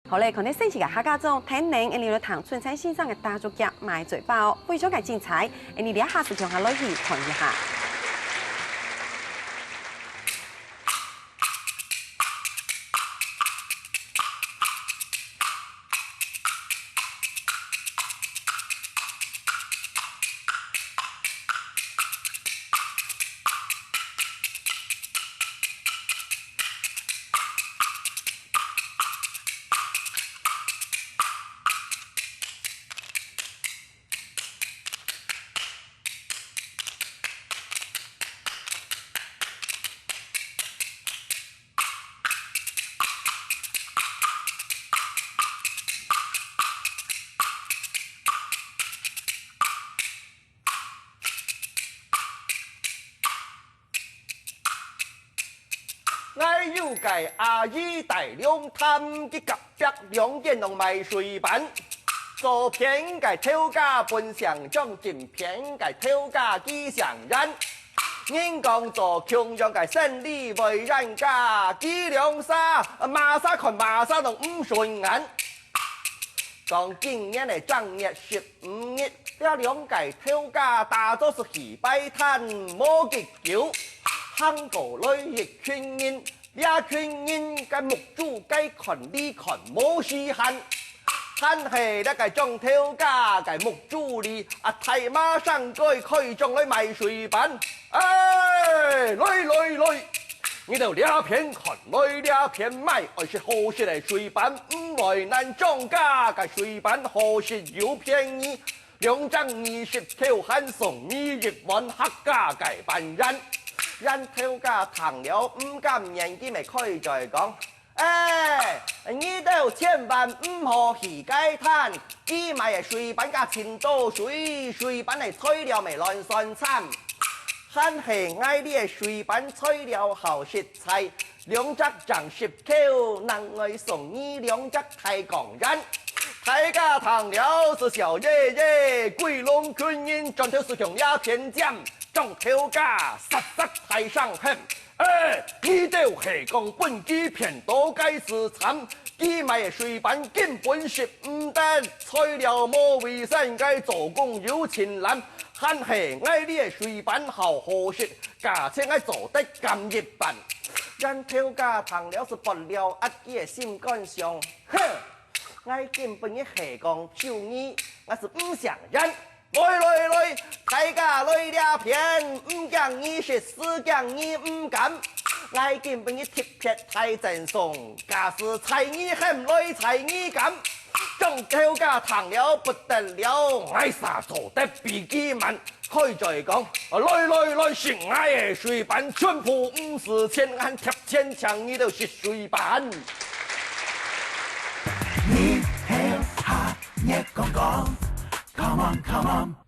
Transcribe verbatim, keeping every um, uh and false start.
好咧，看到生趣个客家庄，聽等𠊎俚來聽春燦先生个打竹夾賣嘴巴哦，非常个精彩，𠊎俚這下就共下來去看一下。𠊎有个阿姨戴龍潭，佢隔壁兩間攏賣水粄。左片个頭家本姓張，正片个頭家佢姓袁。人講做共樣个生理會冤家，佢兩儕麼儕看麼儕攏毋順眼。 講今年个正月十五日，這兩個頭家打早就去擺攤，無幾久，行過來一群人，這群人个目珠該看裡看無時限，但係這個張頭家个目珠裡，啊，大嫲生該開張來賣水粄。哎，來來來， 你兜這片看來這片買，愛食好食个水粄，毋會難。張家个水粄好食又便宜，兩隻二十箍還送你一碗客家个粄圓。袁頭家聽了毋甘願，佢乜開嘴講：「哎，你兜千萬毋好去該攤，佢賣个水粄加盡多水，水粄个材料乜亂算參。 但係𠊎這个水粄材料好食在，兩隻正十箍，另外送你兩隻大貢丸。」大家聽了就笑耶耶，歸攏群人轉頭就向這片尖，張頭家煞煞大聲喊：「哎，你兜係講分佢騙到該時慘，佢賣个水粄根本食毋得，材料無衛生，該做工又盡懶。 但係𠊎這个水粄好好食，價錢𠊎做得減一半。」袁頭家聽了就發了閼，佢个心肝想：「哼，𠊎今晡日係講就你，𠊎就毋承認。」來來來，大家來這片，毋驚你食，死驚你毋敢。𠊎今晡日特別大贈送，假使在你喊來在你敢。 張頭家聽了不得了，𠊎儕做得比佢慢。開嘴講：「來來來，食𠊎个水粄，全部毋使錢，𠊎貼錢請你兜食水粄。」你係客，月光光，come on come on。